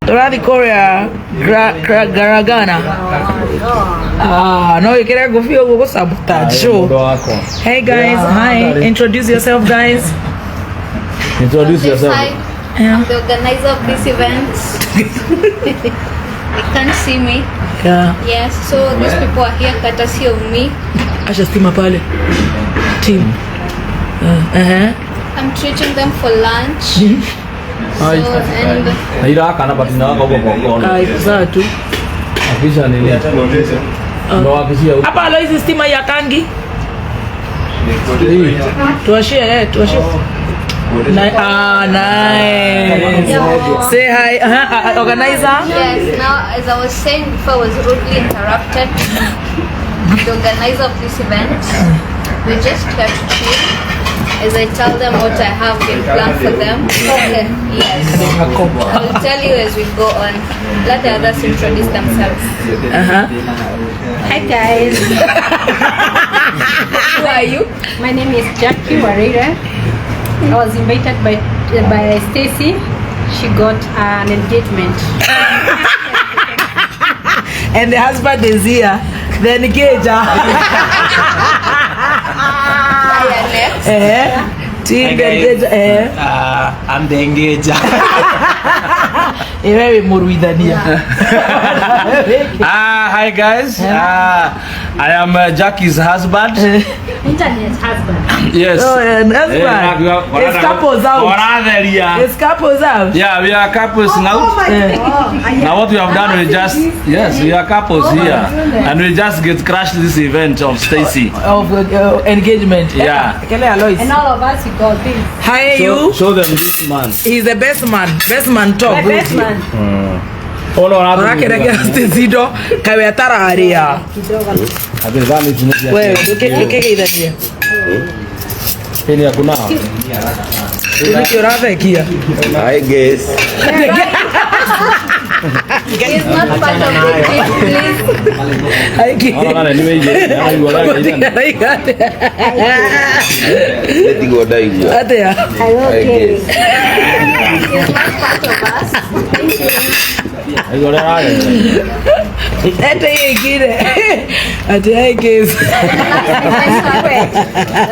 Tũrathiĩ kũrĩa Garagana. Ah, no wĩkĩre ngũbia ũguo gũ sabotage show. Mũndũ wakwa. Hey guys, hi. Introduce yourself guys. Introduce yourself. Hi, I'm the organizer of this event. They can't see me. Yeah. Yes, so these people are here courtesy of me. Asha stima pale. Team. Uh-huh. I'm treating them for lunch. So, and Na irakana but inawaka huko kwa kona. Ai, sawa tu. Akisha nini? Ndo akishia huko. Hapa alo hizi stima ya kangi. Hii. Tuwashie, eh, tuwashie. Ah, nice. Say hi. Uh-huh. Organizer. yes, now as I was saying before, I was rudely interrupted. I'm the organizer of this event. We're just here to chill. As I tell them what I have in plan for them. Okay. Yes. I will tell you as we go on. Let the others introduce themselves. Uh-huh. Hi guys, Who are you? my name is Jackie Warira. I was invited by Stacy. She got an engagement. And the husband is here. Then Geja. Hiya, next. Eh. Team Hi, guys. Geja. Eh. I'm the engager. Ewewe muruithania. Hi guys. I am Jackie's husband. Internet husband. Yes. Oh, and husband. It's couples out. Waratheria. It's couples out. Yeah, we are couples now. Eh. Now what we have done, we just yes, we are couples here, and we just get crashed this event of Stacy. Of engagement. Yeah. Kele Alois. And all of us, we got this. Hi you. Show them this man. He's the best man. Best man talk. My best man. Oh no, Ũrakerekera Stacy kawe atararia. Wewe ndũkĩgeithanie. Hili ya kunao. Nĩkĩ ũrathekia? Hi guys. He's not part of the team, please. Aiki. Ona nani wewe Mũtigaraiga atĩa? Nĩtigwo ndaigua. Atĩa? Hi guys. He's not part of us. Thank you. Ete ingine. Ati hi guys. The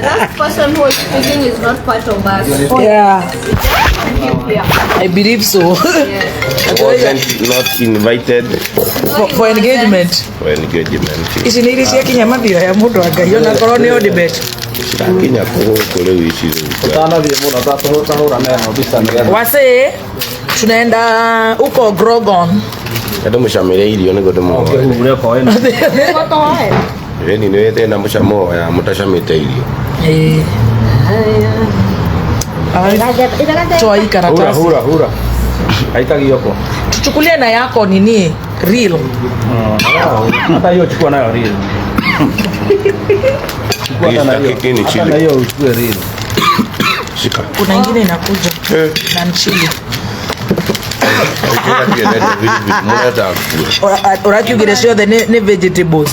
last person who was speaking is not part of us. Yeah. Here. I believe so. Wasn't not invited For engagement. for engagement. Ici nĩ irio cia kinya mathioya mũndũ wa Ngai ona korwo nĩ odibet. Cirakinya kũgũkũ rĩu ici rĩu. Utanathiĩ mũno tahũra neno mbica nĩgetha. Wase tunaenda huko Grogon. Ndĩmũcamĩre irio nĩguo ndĩmũhoe. Ũkĩhuhure okorwo ĩna. Ĩni nĩ wĩthĩna mũcamo ya mũtacamĩte irio. Eh. Toa hii Hura karatasi. hura hura. Haitagio ko. Tuchukulie na yako nini? Real. Hata hiyo chukua nayo real. Chukua hata na hiyo. Hiki ni Hata chili. na hiyo uchukue real. Shika. Kuna ingine inakuja na nchili. Ũrakiugire ciothe nĩ vegetables.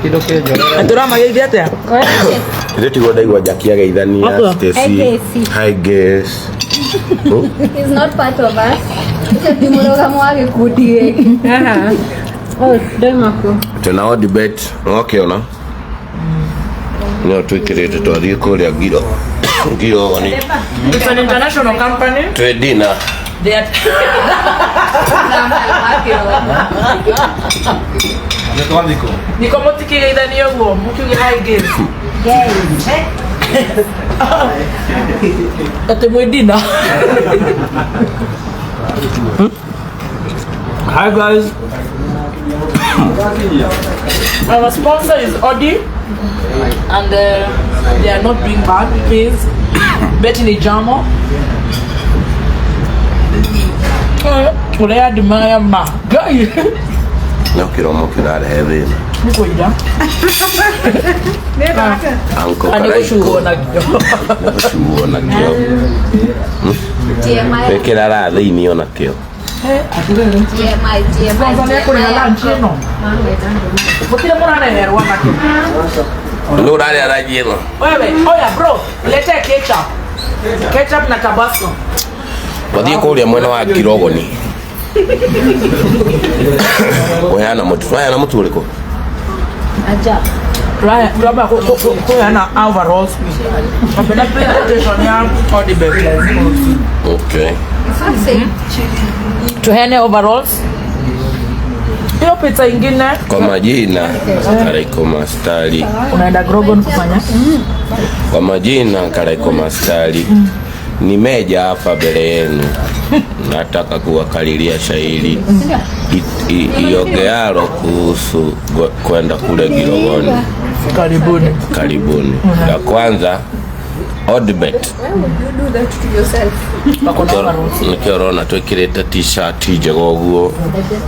Kĩndũ kĩnjorere. Tũramageithia atĩa? Ithe tiguo ndaigua Jackie ageithania Atĩa? Stacy. Hi guys. He's not part of us. Ũcio ti mũrũgamo wa gĩkundi gĩkĩ. Oh, Doimako. Twĩna odibet nokĩona nĩyo twĩkĩrĩte twathiĩ kũrĩa ngiro ngiro ni It's an international company. twĩ dinner. They are Nĩ twathiĩ kũ? niko mũtikĩgeithania ũguo mũkiuge hi guys. Atĩ mwĩ dinner. Hi guys. Our sponsor is Audi, and they are not doing bad. Please, Betty Nijamo. Ũrĩa admire ma. Ngai. No kĩromo kĩrarehe thĩna. Nĩ kũira. Uncle Na nĩ Karaiko. gũcuhwo nakĩo. Nĩ gũcuhwo nakĩo. TMI, Wĩkĩra raha thĩinĩ onakĩo. TMI, TMI, Sponsor nĩ ekũrĩha lunch ĩno. Gũtirĩ mũrareherwo nakĩo. Nũ ũrarĩa ranji ĩno? Wewe, oya bro, lete ketchup. Ketchup na Tabasco. Twathiĩ kũrĩa mwena wa Kirogoni kũheana mũtu. Twaheana mũtu ũrĩkũ? Turamba kuheana overalls. Napenda presentation ya Odibet. Okay. Tuheane overalls. Hiyo pizza ingine Kwa majina Karaiko Mastari. Unaenda Grogon kufanya? Kwa majina Karaiko Mastari. Nimeja hapa mbele yenu. Nataka kuwakalilia shairi iogealo kuhusu kwenda kule Girogoni. Karibuni. Karibuni. La kwanza Odibet. Wako na overalls. Nikio rona twikirite t-shirt njega ũguo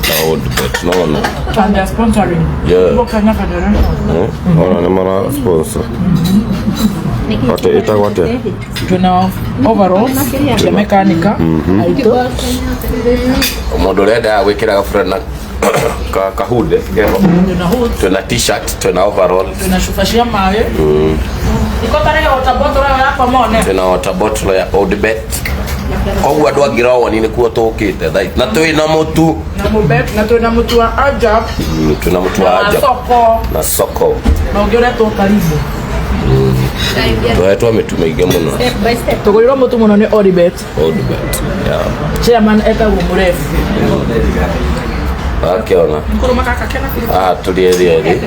na Odibet nona. And they are sponsoring. Yeah. Football Kenya Federation. Ona nĩ mara sponsor. Ate ĩtagwo atĩa? Tuna overalls cia mekanika. Aitũ. Mũndũ ũrĩa endaga gwĩkĩra gaburana kahunde keho. Tuna hoods. Twĩna t-shirt, twĩna overall, Tuna cuba cia maĩ. Iko tarĩga water bottle ĩyo yakwa mone. Twĩna water bottle ya Odibet. Koguo andũ a Ngirogoni nĩkuo tũkĩte thaa ici. Na twĩna mũtu. Na mũbet na twĩna mũtu wa Ajab. Twĩna mũtu wa Na Ajab. soko. Na soko. Na ũngĩ ũretwo Karibu. Tũhetwo mĩtu mĩingĩ mũno. Step by step. Tũgũrĩrwo mũtu mũno nĩ Odibet. Odibet. Yeah. Chairman etagwo Mũrefu. Akĩona. Kũrũma gaka kena Ah, tũrĩ erĩ erĩ.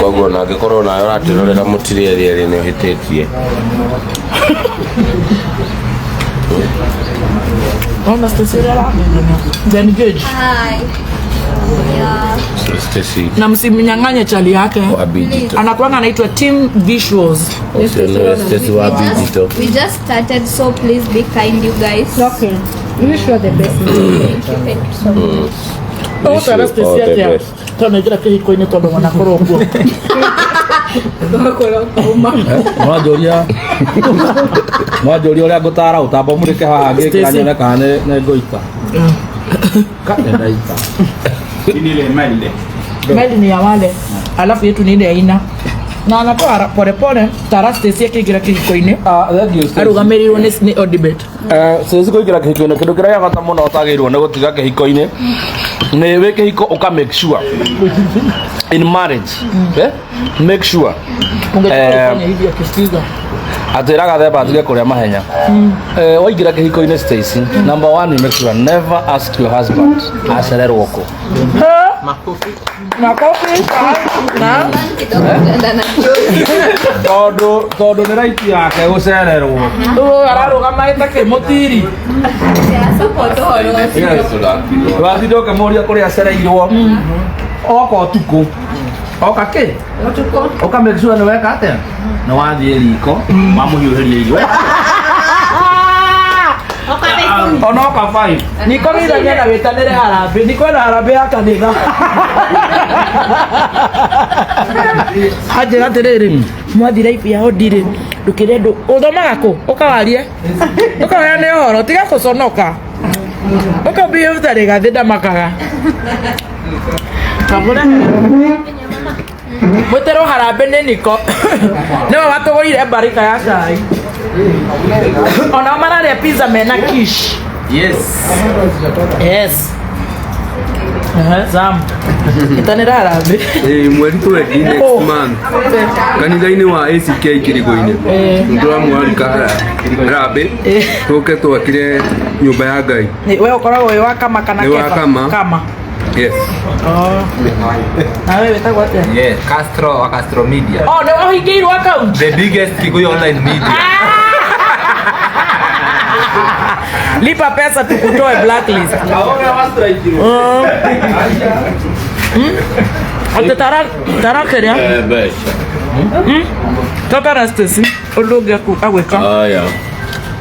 Koguo ona angĩkorwo nawe ũratwĩrorera mũtirĩ erĩ erĩ nĩ ũhĩtĩtie. Ona Stacy ũrĩa arangengania. Then Gage. Hi. Yeah. Stacy Na msimnyang'anye chali yake. wa digital. Anakuanga anaitwa Team Visuals. Ũcio nĩwe Stacy wa digital. We just started, so please be kind, you guys. Okay. We wish you all the best. Thank you, thank you so much. Wish you Ũgũtwara all Stacy the atĩa? best. Tondũ naingĩra kĩhiko-inĩ tondũ wanakorwo kuo. Mwanjũria mwanjũria ũrĩa ngũtara ũtamba mũrĩke haha ngĩkĩra Stacy. nyone kana nĩ ngũita. Ka nĩ ndaita. Meli ni ya wale. Alafu yetu ni ile aina. Na anatoa polepole tara Stacy akĩingĩra kĩhiko-inĩ. Ah, thank you, Stacy. Arũgamĩrĩirwo nĩ Odibet. Stacy kũingĩra kĩhiko-inĩ kĩndũ kĩrĩa gĩa bata mũno ũtagĩrĩirwo nĩ gũtiga kĩhiko-inĩ nĩ wĩ kĩhiko ũka make sure in marriage, make sure Ungechukua ufanye hivi akisikiza. Atwĩraga themba atige kũrĩa mahenya. Waingĩra kĩhiko-inĩ Stacy, number one, you make sure never ask your husband acererwo kũ. Makofi. Na Tondũ nĩ right yake gũcererwo. Ũyũ ararũgama ĩta kĩmũtiri. Watinda ũkĩmũria kũrĩa acereirwo oka ũtukũ oka kĩ ũka make sure nĩ weka atĩa nĩ wathiĩ riko wamũhiũhĩria irio ona oka 5. Niko gĩthagia na wĩtanĩre harambĩ. Niko ena harambĩ ya kanitha. Anjĩra atĩrĩrĩ, mwathi life ya Odi rĩ, ndũkĩre ndũ ũthomaga kũ? Ũkawarie. Ũkaheane ũhoro, tiga gũconoka. Ũkambia ũtarĩ gathĩ ndamakaga. Kabũra. Mwĩtĩrwo harambĩ nĩ Niko. Nĩwe watũgũrire mbarika ya cai. Onao mararĩa pizza mena quiche. Yes. Yes. Sam. Ĩtanĩra harambĩ. Mweri twendi next Oh. month kanitha-inĩ wa ACK Kĩrigũ-inĩ nĩtũramwarika harambĩ tũke twakire nyũmba ya Ngai. We ũkoragwo wĩ wa kama kana Nĩ wa Kefa? Kama. Kama. Yes. Oh. Na wewe wĩtagwo atĩa? Yeah, Castro wa Castro Media. Oh, nĩ wahingĩirwo account. The biggest Kikuyu online media. Lipa pesa tukutoe blacklist. Ate tara tara kĩrĩa? Mbeca. Totara Stacy ũndũ ũngĩ agwĩka. Aya.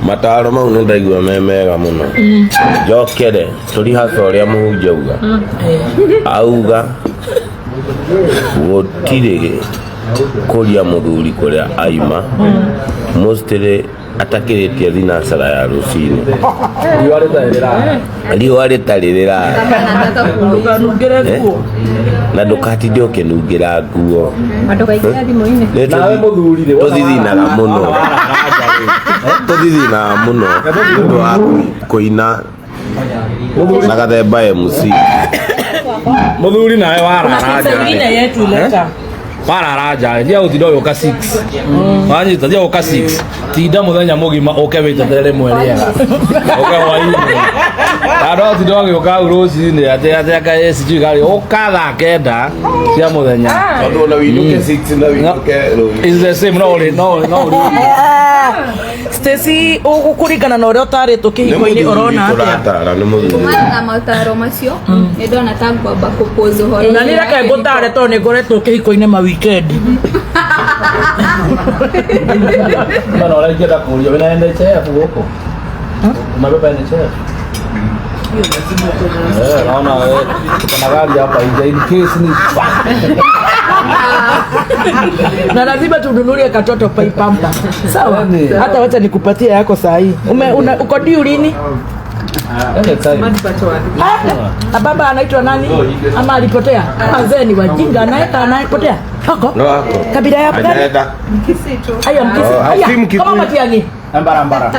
Mataro mau nĩ ndaigua me mega mũno. Njokere tũrihaca ũrĩa mũhunjia auga. Auga gũtirĩ kũria mũthuri kũrĩa aima mostly atakĩrĩtie thinacara ya rũcinĩ Riũa rĩtarĩ rĩrara. Riũa rĩtarĩ rĩrara. Ndũkanungĩre nguo. Na ndũkatinde ũkĩnungĩra nguo. Andũ kaingĩra thimũ-inĩ. Nĩ Nawe mũthuri rĩ, tũthithinaga mũno. wona warara nja rĩ. Tũthithinaga mũno nĩ ũndũ wa kũina na gathemba MC. Muthuri nawe warara Pizza ingine nja. yetu leta. Warara nja. Thia gutinda ũgĩũka 6. Wanyita thia gũka 6. Tinda muthenya mugima ũke wĩtetere rĩmwe rĩega. Ũke hwainĩ. Andũ atinda ũgĩũka hau rũcinĩ atĩ atĩ anga sijui gari ũka thaa kenda cia mũthenya. Tondũ ona wĩinũke 6 na wĩinũke rũciũ. It's the same no ũrĩ no no ũrĩ. Stacy ũgũkũringana na ũrĩa ũtarĩtwo Nĩ kĩhiko-inĩ mũthuri ũrona atĩa? tũratara nĩ mũthuri. Kumana na mautaro macio nĩ ndona ta ngwamba kũpose ũhoro Na nĩ reke ngũtare tondũ nĩ ngoretwo kĩhiko-inĩ ma weekend. Mana ũrĩa ingĩenda kũũria wĩna NHIF gũkũ? Unabeba NHIF? Eh, naona wewe uko na gari hapa nje in case ni Na lazima tununulie katoto paipampa. Sawa? Yaani. Hata wacha nikupatie yako saa hii. Ume una, uko due lini? Anytime. Ah, baba anaitwa nani? Ama alipotea? Wazee ni wajinga, anaenda anayepotea. Hako? No ako. Kabila ya gani? Hajaenda. Aya Mkisi. Oh, Aya, si Mkikuyu. kama Matiang'i. Barabara.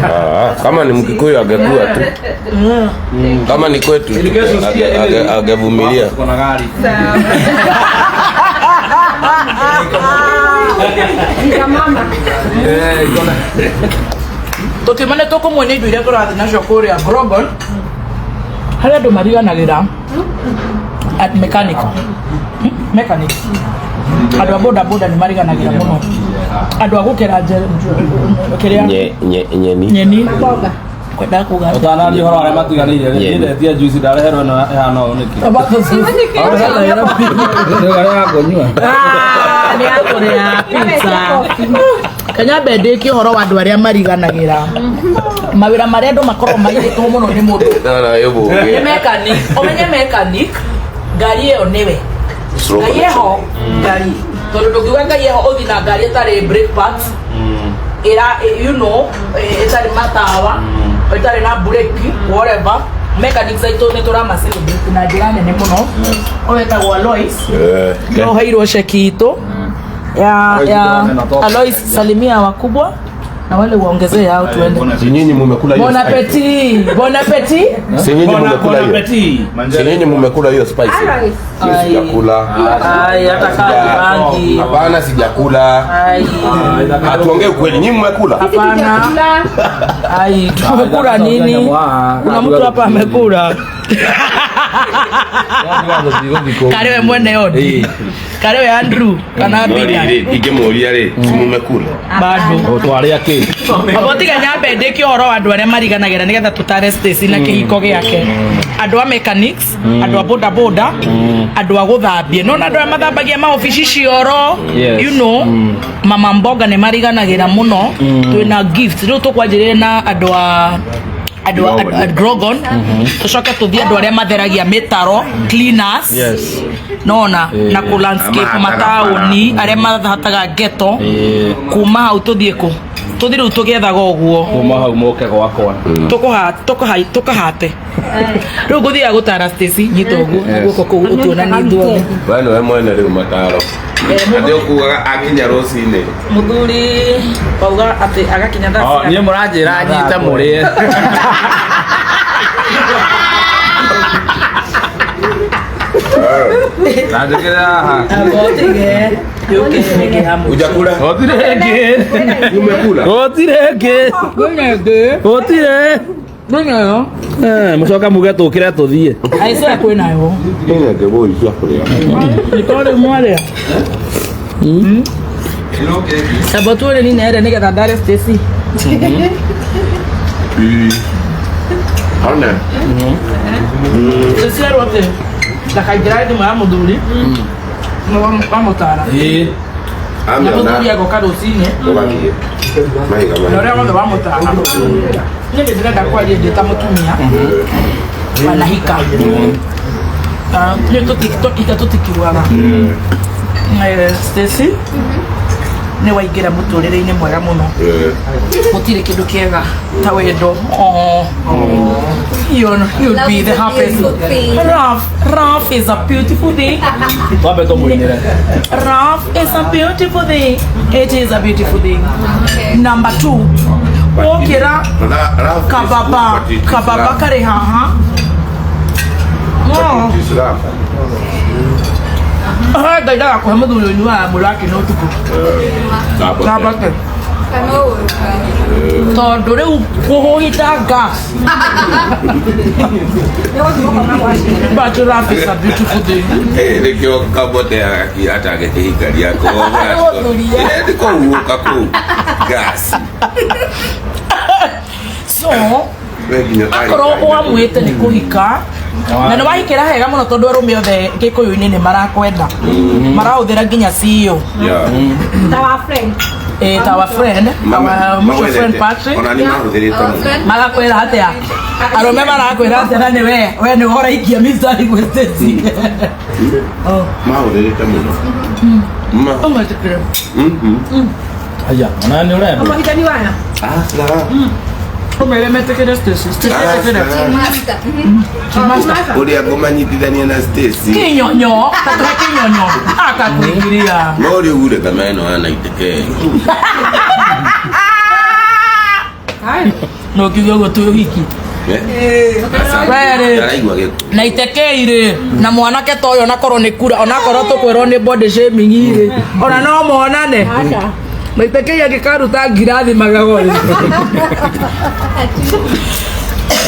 Ah, kama ni Mkikuyu angekuwa tu. Kama ni kwetu In case usikie ile- angevumilia. Tuko na gari. Eh, iko na Tũtimane tũkũmwe nĩ indo iria tũrathiĩ nacio kũrĩa Grogon harĩa andũ mariganagĩra at mechanic. Mechanic andũ a boda boda nĩ mariganagĩra mũno andũ a gũkera kĩrĩa Nyeni. nyeni kwendaga kuga atĩa? Ũtanaria ũhoro arĩa matiganĩire Nyeni. nyendetie juice ndareherwo ĩno ĩhana ũũ nĩkĩ? Nĩ arĩa ya kũnyua. Ah, nĩ akũrĩa pizza kanyambe ndĩkie ũhoro wa andũ arĩa mariganagĩra mawĩra marĩa andũ makoragwo mairĩtwo mũno nĩ mũndũ Ndona nĩ ĩbũgĩ. mechanic ũmenye mechanic ngari ĩyo nĩwe Slow ngai eho ngari tondũ ndũngiuga ngai eho ũthi na ngari ĩtarĩ brake pads ĩra you know ĩtarĩ matawa ĩtarĩ na breki whatever mechanics aitũ nĩ tũrama celebrate na njĩra nene mũno ũyũ wetagwo Alois Eh, no heirwo cheki itũ ya ya Alois salimia wakubwa na wale uongezee yao tuende Si nyinyi mumekula hiyo Bon spice. appetit bon appetit Si nyinyi mumekula Bon hiyo. appetit. Si nyinyi mumekula hiyo spice. Mimi sijakula. Ai hata kaa bangi Hapana, sijakula. ai Hatuongee ukweli, nyinyi mmekula. Hapana. Ai, tumekula nini? Kuna mtu hapa amekula. Karewe mwene odi. Karewe Andrew kana Peter. Ingĩmũria rĩ, si mumekula. Bado. Twarĩa kĩ? Abo tiga nyambe ndĩkie ũhoro wa andũ arĩa mariganagĩra nĩgetha tũtare Stacy na kĩhiko gĩake. Andũ a mechanics, andũ a boda boda, andũ a gũthambia. Nona andũ arĩa mathambagia maobici cioro, Yes. you know, mama mboga nĩ mariganagĩra mũno. Twĩna gift. Rĩu tũkwanjĩrĩria na andũ a andũ a Grogon tũcoke tũthiĩ andũ arĩa matheragia mĩtaro cleaners Yes. nona na kũ landscape mataũni arĩa mahataga ghetto kuma hau tũthiĩ kũ tũthiĩ rĩu tũgĩethaga ũguo Kuma hau mũke gwakwa. Tũkahate rĩu ngũthiaga gũtara Stacy nyita ũguo na guoko kũu ũtuonanie ithuothe We nĩwe mwene rĩu mataro. Atĩ ũkugaga akinya rũcinĩ. Mũthuri wauga atĩ agakinya thaa Oh, cigana? niĩ mũranjĩra nyite mũrĩe. Nanjĩkĩre haha. Amba ũtige yũke ĩngĩ hamwe Hujakula? Gũtirĩ ĩngĩ. Umekula? Gũtirĩ ĩngĩ. Kwĩna ĩngĩ Gũtirĩ. kwĩnayo Eh, mũcoke muge tũkĩre tũthiĩ. aicoe kwĩnayo Ĩna ngĩbũri cia kũrĩa. nĩkorwo rĩu mwarĩa Amba tuone nini ere nĩgetha ndare Stacy One. Stacy erwo atĩ ndakaingĩra thimũ ya mũthuri wamũtara Ĩĩ. na Amĩona mũthuri agoka rũcinĩ ũgathiĩ. Mahiga na ũrĩa mahiga. wothe wamũtara niĩ nĩ ndĩrenda kwaria ndĩ ta mũtumia wanahika niĩ tũtika tũtikiugaga Stacy Nĩ waingĩra mũtũrĩre-inĩ mwega mũno. Gũtirĩ kĩndũ kĩega ta wendo. Oh. You'll Love be is the a happiest. beautiful thing. Love is a beautiful thing. Twambe tũmũinĩre. Love is a beautiful thing. It is a beautiful thing. Number 2. Wokĩra kababa kababa karĩ haha. No. Ah, Ngai ndagakũhe mũthuri ũnyuaga mũraki na ũtukũ. Kabate. Tondũ rĩu kũhũhita gas. But love is a beautiful thing. Nĩkĩo kabote atangĩkĩhikaria Gũthuria. nĩ kũhuhũka kũu gas. So, We nginya tarĩ akorwo ngai. wamwĩte nĩ kũhika na nĩ wahikĩra hega mũno tondũ arũme othe gĩkũyũ-inĩ nĩ marakwenda, marahũthĩra nginya CEO. Yeah. Our friend. Eh, our friend, our mutual friend Patrick. Ona nĩ mahũthĩrĩte mũno. Magakwĩra atĩa arũme, marakwĩra atĩa? Na nĩ we nĩ ũraikia mistari gwĩ Stacy. Oh. Mahũthĩrĩte mũno. Ũmetĩkĩre. Aya, ona nĩ ũrenda. Mũhitani waya. Aca. Ũmere metĩkĩre Stacy. Stacy, etĩkĩre. Master. Master. Ũrĩa ngũmanyitithania na Stacy. Kĩnyonyo tatũhe kĩnyonyo akakuingĩria. No rĩu rĩ thama ĩno ya 90K. No kiuge ũguo twĩ ũhiki. Werĩ. Ndaraigua gĩkũ. Na itekei-rĩ na mwanake ta ũyũ, onakorwo nĩ kura, onakorwo tũkwĩrwo nĩ body shaming rĩ, ona no monane na itekei angĩkaruta ngirathi magego rĩ.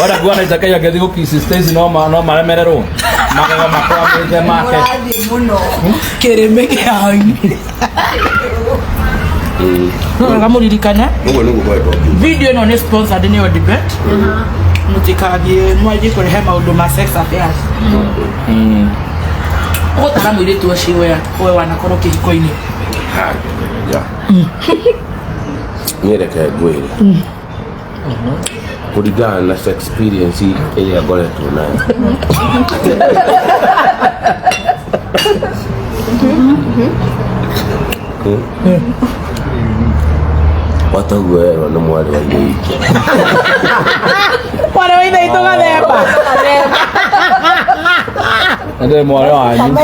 Wenda kuona Itakai agĩthiĩ gũkiss Stacy no maremererwo magego makwamĩte make. Kĩrĩmĩ kĩanyu no wega mũririkane. Ũguo nĩguo kwendwo. Video ĩno nĩ sponsored nĩ Odibet. Mũtikathiĩ mwanjie kũrehe maũndũ ma sex affairs. Ũgũtara mũirĩtu ũcio we wanakorwo kĩhiko-inĩ. Ha, ya. Niĩ reke ngwĩre kũringana na experience ĩrĩa ngoretwo nayo. Wataguo werwo nĩ mwarĩ wa ithe witũ. Mwarĩ wa ithe witũ gathemba. Ndĩ mwarĩ wanyu.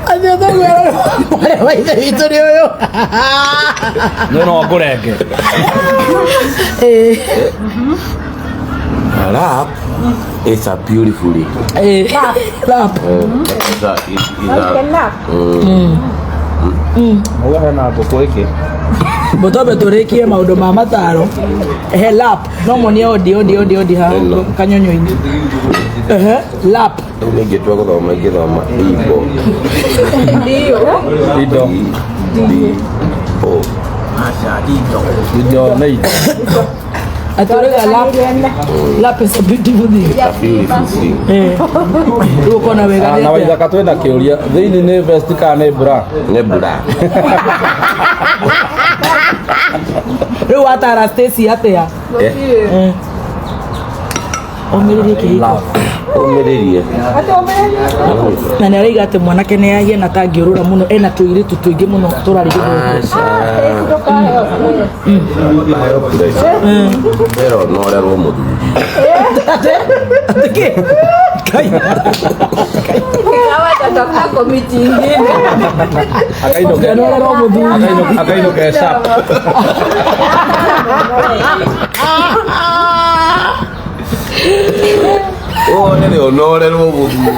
Atĩ ũtaguo mwarĩ wa ithe witũ nĩ ũyũ. Nĩ no ngũrenge. Love is a beautiful thing. Lap. It's a, Uga hena ngũkũ ĩngĩ. Mũtombe tũrĩkie maũndũ ma mataro he lap no monie odi odi odi odi ha Ĩno. kanyonyo-inĩ. Ehe, lap. Rĩu nĩ ingĩtua gũthoma ingĩthoma Igbo. Indo. B O. Indo nĩ indo. Atũrĩga lap. Lap is a beautiful thing. A beautiful thing. Eh. Rĩu ũkona wega Ah, nĩ na atĩa? waithaka twĩna kĩũria thĩinĩ nĩ vest kana nĩ bra? Nĩ bra. Rĩu watara Stacy atĩa? Eh, Ũmĩrĩrie kĩhiko. Ũmĩrĩrie. Na nĩ araiga atĩ mwanake nĩ ahiana tangĩũrũra mũno, ena tũirĩtu tũingĩ mũno tũrarĩ gĩthũngũ. Mbere ũnorerwo mũthuri. Atĩ kĩ? Ngai. Hawa watatoka komiti ingine. Akainũke. Ũnorerwo mũthuri. Akainũke sharp. Wone nĩ ũnorerwo mũthuri.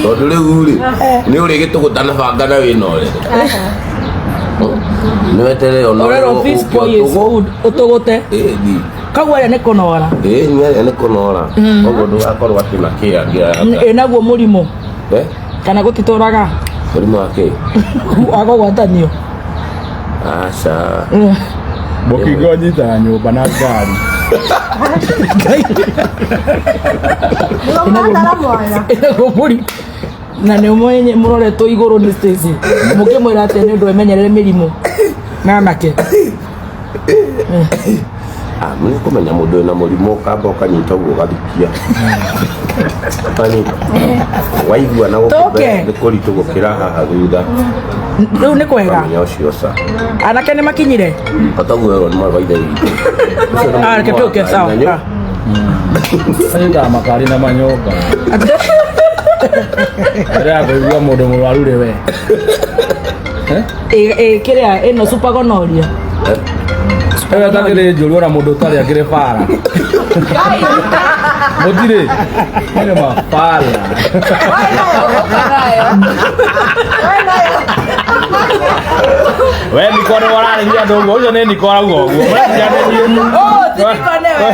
Tondũ rĩu rĩ nĩ ũrĩ gĩtũgũta na banga na wĩnorere. Nĩ weterere Ũrerwo ũnorerwo this ũke boy is ũtũgũ. good ũtũgũte. Ĩni. Koguo arĩa nĩ kũnora. Ĩĩ nĩ arĩa nĩ kũnora. Koguo ndũgakorwo atĩ na kĩa kĩa. Ĩnaguo mũrimũ Eh? kana gũtitũraga. Mũrimũ wa kĩ? Wakũgwatanio. Aca. Mũkingo nyitaga nyũmba na ngari. Ĩnaguo mũrimũ na nĩ ũmwenye mũroretwo igũrũ nĩ Stacy mũkĩmwĩra atĩa nĩ ũndũ emenyerere mĩrimũ na anake. Nĩ kũmenya mũndũ wĩna mũrimũ ũkamba ũkanyita ũguo ũgathikia. Wanyita. Waigua na gũkũ Tũke. mbere nĩ kũritũ gũkĩra haha thutha. Rĩu nĩ kwega. Ũkamenya ũcio ca. Anake nĩ makinyire. Otaguo werwo nĩ mwarĩ wa ithe witũ. Ũcio nĩ Ah, reke mũrimũ wa tũke sawa. ngari na Anyitaga makari na manyũmba. Mbere ya kũigua mũndũ mũrwaru rĩ we. Ĩ kĩrĩa ĩno super gonorrhea. Ĩyo ĩtakĩrĩ njũru ona mũndũ ũtarĩ akĩrĩ bara. Mũtirĩ. Nĩ mabara. We Niko nĩ wararĩria andũ ũguo, ũcio nĩ Niko arauga ũguo. Mũreciria nĩ niĩ. Oh, ti Niko nĩwe.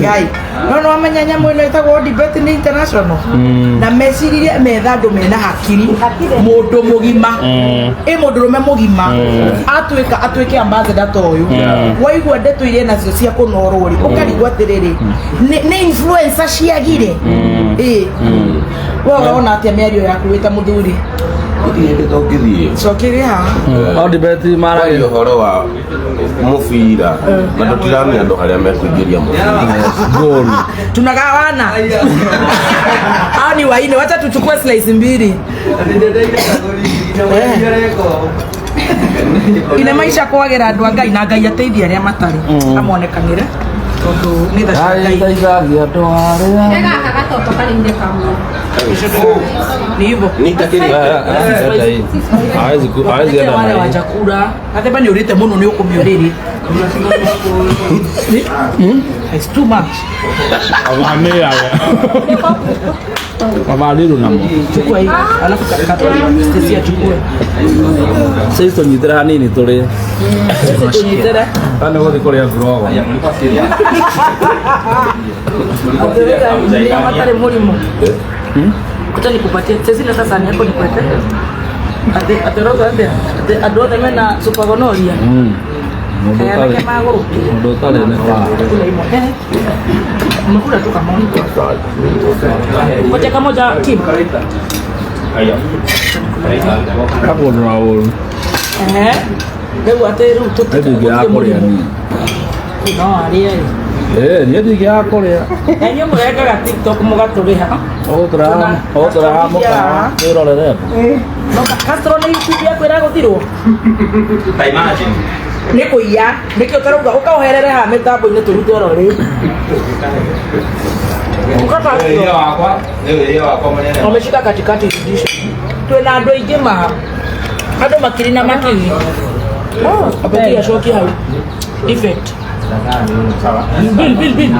Ngai. No no amenya nyamũ ĩno ĩtagwo debate nĩ international. Na meciririe metha andũ mena hakiri. Mũndũ mũgima. Ĩ mũndũrũme mũgima. Atuĩka atuĩke ambassador ta ũyũ. Waigua ndeto iria nacio cia kũnorwo rĩ, ũkarigwo atĩrĩrĩ, nĩ influencer ciagire. Ĩ. We ũrona atĩa mĩario yaku wĩ ta mũthuri? Gũtirĩ hĩndĩ tũngĩthiĩ. Cokeria haha. O debate Kwaria maragia. ũhoro wa mũbira na tũtiramenya andũ harĩa mekũingĩria mũbira. Goal. Tunagawana. Hao ni waine, wacha tuchukue slice mbili. Ine maisha kwagera andu a Ngai na Ngai ateithie aria matari amonekanire tondu ni tha cia Ngai. Aiteithagia andũ arĩa. Gaka gatoto karĩire kamwe. Ni hivyo. Hawezi hawezi enda wale na wa hii. chakula gathemba ni urite muno ni ukumiuriri. It's too much. Amĩaga. Mabariru namo. Chukua hii alafu kata Stacy achukue. Sisi tũnyitĩre hanini tũrĩe. Tunyitĩre. Kana gũthiĩ kũrĩa ngurogo. Ndio matare mũrimũ. Acha nikupatie. Sasa leta sahani yako nikuweke. Ate ate rogo ate ate andũ othe mena super gonorrhea. Mũndũ Eh, ũtarĩ anake magũrũ. mũndũ ũtarĩ nĩ bara. Kula imwe. Eh. Umekula tu kamoja. Ngoja kamoja Kim. Kakũndũra ũru. Eh. Rĩu atĩ rĩu Niĩ ndingĩaga kũrĩa niĩ. No arĩe. Ĩĩ niĩ ndingĩaga kũrĩa. Na inyuĩ mũrekaga TikTok mũgatũrĩha. Ũgũtũreha mũkawa wĩrorere andũ. No Castro nĩ YouTube yaku ĩragũthirwo. Ta imagine. Nĩ kũiya. Nĩkĩ ũtarauga ũkaũherere haha mĩtambo-inĩ tũrute oro rĩu. Wĩria wakwa, nĩ wĩria wakwa mũnene. Wameshika katikati irudishe. Twĩna andũ aingĩ ma andũ makiri na makiri. Apatia acoki hau. Effect. Bill bill bill.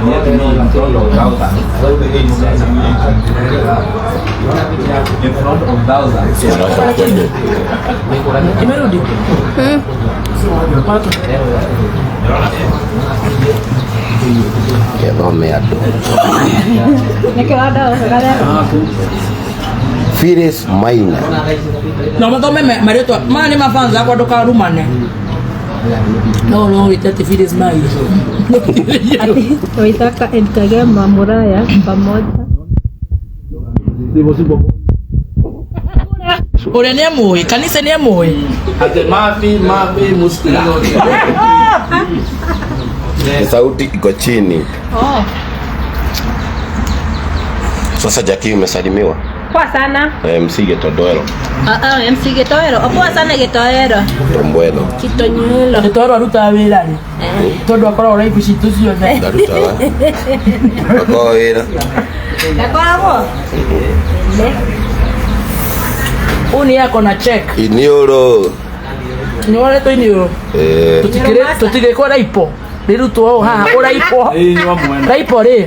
In front of thousands. Imerudi. Watu. Gĩthome andũ. Nĩkĩo andũ gathemba. Phyllis Maina. Na mathome marĩtwa maya nĩ mafans akwa ndũkarumane. No no wĩte atĩ Phyllis Mai. Ati Waithaka and Kagema Muraya pamoja. Ũrĩa nĩ amũĩ, kanitha nĩ amũĩ. Ate mafi mafi muskila. Sauti iko chini. Oh, Sasa Jackie umesalimiwa. poa sana. MC Gitodoero. MC Gitoero. Oh, poa sana Gitoero. Tombwelo. Kitonyulo. Gĩtoro arutaga wĩra rĩ tondũ akoragwo raibu citũ ciothe. Ndarutaga. Akoragwo wĩra. Gakoragwo. Ũyũ nĩ ako na check. Iniũrũ. Nĩ woretwo iniũrũ. Eh. Tũtigĩkwo raipo rĩrutwo ũũ haha ũraipo raipo rĩ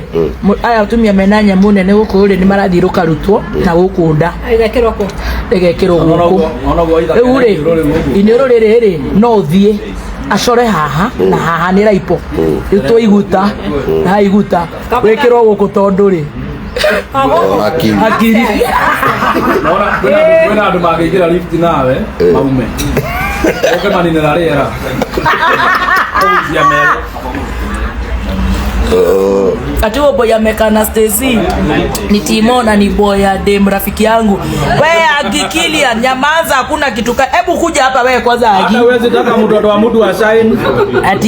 aya atumia mena nyamũ nene gũkũ rĩ nĩ marathiĩ rũkarutwo na gũkũ nda Igekĩrwo kũ? rĩgekĩrwo gũkũ rĩu rĩ iniũrũ rĩrĩ rĩ no ũthiĩ acore haha na haha nĩ raipo rĩu twaiguta na iguta wĩkĩrwo gũkũ tondũ rĩ Oh, hakiri. hakiri Kwĩna andũ mangĩingĩra lift nawe maume. Ũke maninĩra rĩera. Kũhutia metho. Oh. Ati huyo boy amekaa na Stacy ni Timo na ni boy ya dem rafiki yangu. We Agikilia, nyamaza, hakuna kitu. Hebu kuja hapa wewe kwanza Agi. Hata huwezi taka mtoto wa mtu ashine.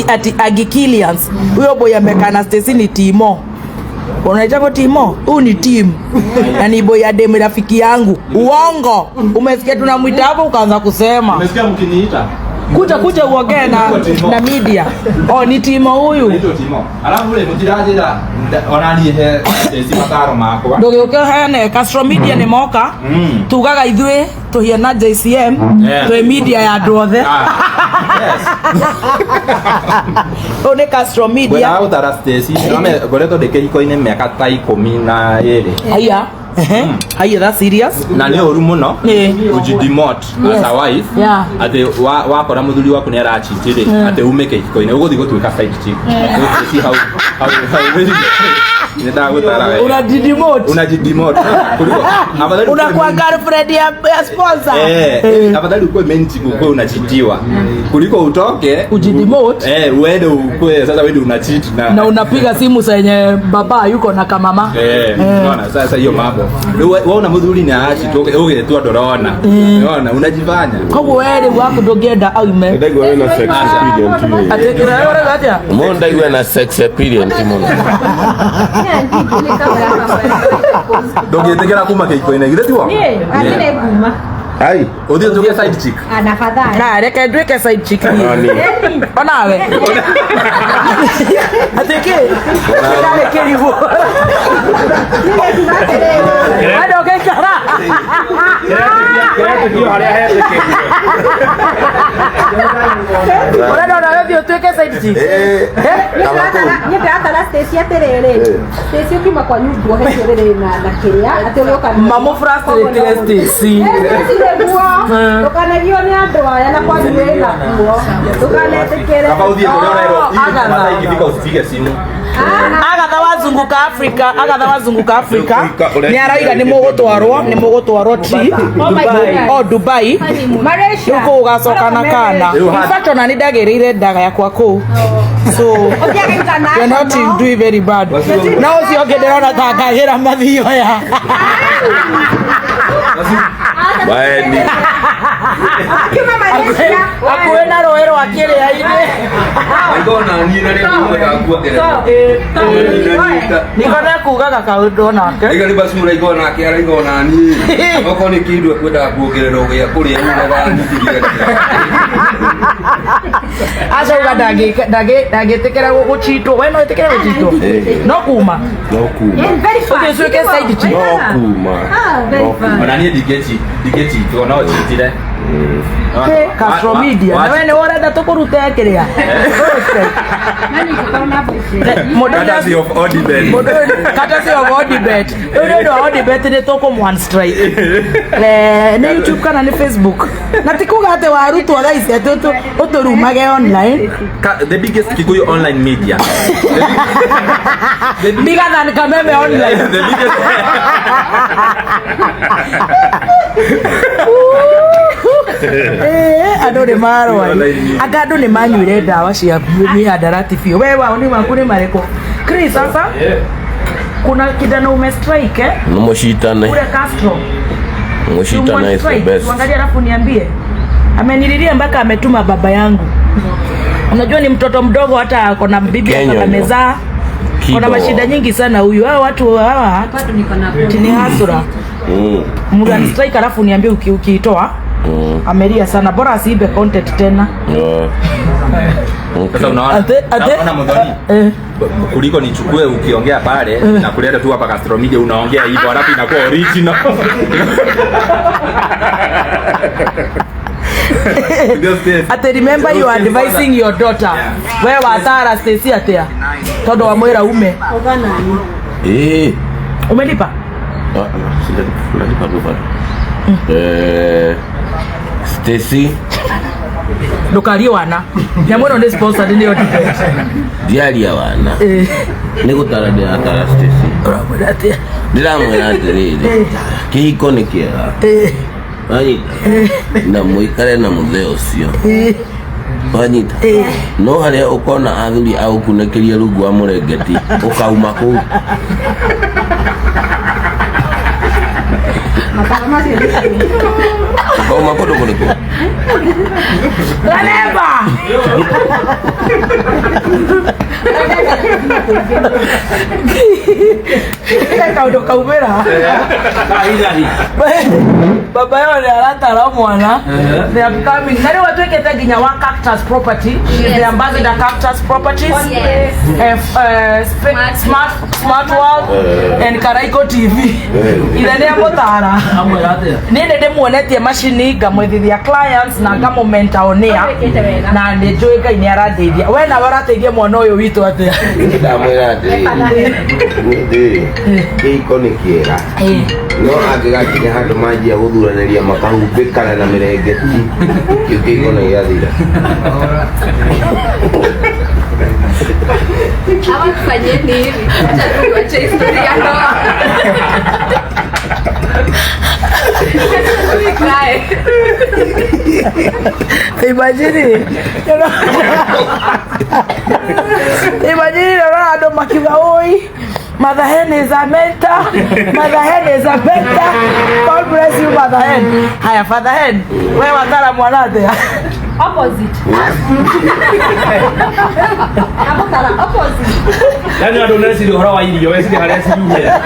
Ati Agikilians. Huyo boy amekaa na Stacy ni Timo. Unaitako Timo? Huyu ni Tim. Na ni boy ya dem rafiki yangu. Uongo. Umesikia tunamwita hapo ukaanza kusema. Umesikia mkiniita? Kuja uongee na media. Oh, ni Timo huyu. Nito Timo. Alafu ule mutiranjira ona niĩ he Stacy mataro makwa. Ndũgĩũke ũheane Castro Media nĩ moka. Tugaga ithuĩ tũhiana JCM. Yeah. Twĩ media ya andũ othe. Ah, yes. Ũyũ nĩ Castro Media. Ngwendaga gũtara Stacy, nĩwame ngoretwo ndĩ kĩhiko-inĩ mĩaka ta 12. Haya. Haya, that's serious. Na nĩ ũru mũno Ĩĩ. ũjidemote as a wife. Yeah. Atĩ wakora mũthuri waku nĩ aracheat rĩ, atĩ ume kĩhiko-inĩ ũgũthiĩ gũtuĩka side chick. Stacy hau hau hau nĩ ndagũtara wega. Unajidemote. Unajidemote. Kuliko afadhali Unakuwa girlfriend ya sponsor. Eh, afadhali ukuwe main chick ukuwe unachitiwa kuliko utoke Ujidemote. Uende ukuwe sasa wewe ndio unacheat Na unapiga simu zenye baba yuko na kamama. Unaona sasa hiyo mambo. Wewe una muthuri ni aracheat ugetua ndorona. Unaona unajifanya. Koguo we rĩu waku ndũngĩenda aume. Ndaigua wĩna sex experience rĩ. Atĩ kĩrĩa ũrauga atĩa? Mũndũ ndaigua na sex experience mũno. Ndũngĩtĩkĩra kuma kĩhiko-inĩ githĩ tiwo? Hatirĩ nguma. Ai. Ũthiĩ ũtuĩke side chick. Na afadhali. Na reke nduĩke side chick niĩ. Nani? Onawe. Atĩ kĩ? Ndarĩ kĩrigũ. We ndũngĩikara. Kĩretĩkio harĩa hetĩkĩtio. Ũrenda onawe ũthiĩ ũtuĩke side chick? Niĩ ndĩratara Stacy atĩrĩrĩ, Stacy ũkiuma kwa nyumba ũhe rĩrĩ na kĩrĩa atĩ ũrĩũka Mamũ frustrate Stacy. Stacy nĩguo ndũkanagio nĩ andũ aya na kwanyu wĩna kuo ndũkanetĩkĩre. Kaba ũthiĩ kũrĩa ũrerwo Agatha. masaa ikifika usipige simu. Agatha wazunguka Africa, Agatha wazunguka Africa. Nĩ arauga nĩ mũgũtwarwo trip Dubai. Oh, Dubai. Malaysia. Rĩu kũu ũgacoka na kana. In fact ona nĩ ndagĩrĩire ndaga yakwa kũu. So you're not doing very bad. Na ũcio ũngĩ ndĩrona ta ngagĩra mathioya. Waeni. Hakuhĩ na rũĩ rwa kĩrĩa-inĩ. Aigua na niĩ na rĩu ngwendaga kuongerera. Niko nekugaga kaũndũ onake. Aiga nĩ basi mũraigua nake araigua na niĩ. Okorwo nĩ kĩndũ ekwendaga kuongerera gĩa kũrĩa ugaga nyitithia. Acauga ndangĩtĩkĩra gũchitwo. We no ĩtĩkĩre gũchitwo? No kuma. No kuma. Ũthiĩ ũcuĩke side chick. No kuma. No kuma. Ona niĩ ndingĩchitwo no chitire. Castro Media. Na we nĩ ũrenda tũkũrute kĩrĩa? Courtesy of Odibet. Courtesy of Odibet. Rĩu nĩ ũndũ wa Odibet nĩ tũkũmũ one strike. Nĩ YouTube kana nĩ Facebook? Na ti kuga atĩ warutwo thaa ici atĩ ũtũrumage online. The biggest Kikuyu online media. Bigger than Kameme online. The biggest. Andũ nĩ marwari. Anga andũ nĩ manyuire ndawa cia mihadarati biũ. We wao nĩ waku nĩ marĩkũ? Chris, sasa kuna kijana ume strike eh? Mũcitane. Ule Castro. Mũcitane is the best. Tuangalie alafu niambie. Amenililia mpaka ametuma baba yangu. Unajua ni mtoto mdogo hata ako na bibi Kenya amezaa. Kuna mashida nyingi sana huyu. Hawa watu hawa ni hasura. Mtu strike alafu niambie ukiitoa. Amelia sana, bora asiibe content tena. Sasa unaona? Unaona Muthoni? Kuliko nichukue ukiongea pale na kuleta tu hapa Castro Media unaongea hivyo alafu inakuwa original. Ate remember you are advising your daughter. Wewe watara Stacy atia. Todo wa mwira ume. Umelipa? Sijalipa tu bado. Stacy ndukarie wana nyamũ ĩno nĩ sponsored nĩ Odibet. Ndiaria wana nĩ gũtara ndĩratara Stacy. Ũramwĩra atĩa? Ndĩramwĩra atĩrĩrĩ, kĩhiko nĩ kĩega, wanyita na mũikare na mũthee ũcio. Wanyita no harĩa ũkona athuri agũkunĩkĩria rungu wa mũrengeti ũkauma kũu. Ũkauma kũndũ kũrĩkũ? Raneba! Kaũndũ kaumĩra. Baba yao nĩ aratara mwana. The upcoming. Na rĩu atuĩkĩte nginya wa Cactus Property. She is the ambassador Cactus Properties. Yes. Smart, Smart World and Karaiko TV. Ithe nĩ amũtara. Amwĩra atĩa? Niĩ nĩ ndĩmuonetie macini ngamwethithia clients na ngamũmenta on air na nĩ njũĩ Ngai nĩ arandeithia. We nawe ũrateithia mwana ũyũ witũ atĩa? Ndamwĩra atĩrĩrĩ, niĩ kĩhiko nĩ kĩega no angĩgakinya handũ manjia gũthuranĩria makahumbĩkana na mĩrengeti kĩu kĩhiko nĩ gĩathira. Ama tufanyeni hivi. Acha tu uache historia ya ndoa. Acha tu ikae. Imagine. Imagine rora andũ makiuga oi Mother Hen is a mentor. Mother Hen is a mentor. God bless you, Mother Hen. Haya, Father Hen, we watara mwana atĩa? Opposite. Amũtara opposite. Yaani andũ meciria ũhoro wa irio, weciria harĩa ciumĩra.